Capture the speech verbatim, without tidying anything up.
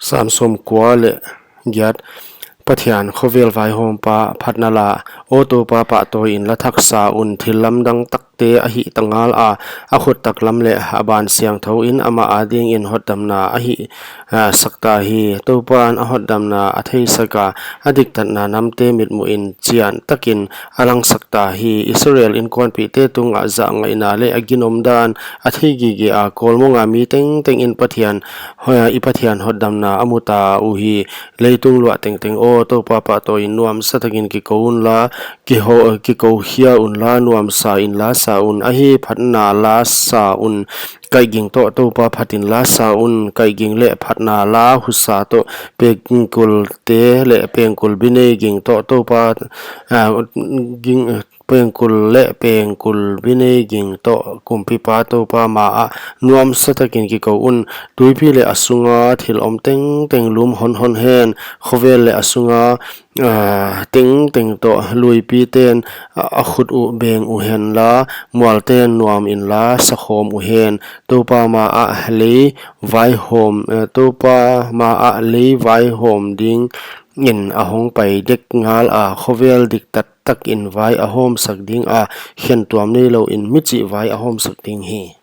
Sam sawmkua leh giat. Pathian khovel vaihawmpa phatna la. Aw Toupa, pahtawi inla, thaksa un, thil lamdang takte a hih ta ngal a, a khut taklam leh a ban siangthou in amah adingin hotdamna a hih, ah, sak ta hi. Toupan a hotdamna a theisak a, a diktatna namte mitmuhin chian takin a langsak ta hi. Israel inkuanpihte tungah zahngaihna leh a ginomdan a theigige a, kawlmawnga mi tengtengin Pathian, hoi, i Pathian hotdamna a mu ta uhi. Leitung luah tengteng aw, Toupa pahtawi in nuamsa takin kikou unla, kiho-, kikou khia unla, nuamsa inla sa un. Ahi, phatna la sa un, kaihging toh Toupa phatin la sa un. Kaihging leh phatna la husa toh, pengkulte leh pengkul binei ging toh Toupa, ah, ging, pengkul leh pengkul binei ging toh Kumpipa Toupa maah nuamsa takin kikou un. Tuipi leh a sunga thil om tengteng lum honhon hen. Khovel leh a sunga, ah, tengteng toh luipiten, ah, a khut uh beng uhenla, mualten nuam inla sakhawm uhen. Toupa maah lei vaihawm, eh, Toupa maah lei vaihawm dingin a hongpai dek ngal a, khovel diktat takin vai a hawmsak ding a, khentuam neilouin michih vai a hawmsak ding hi.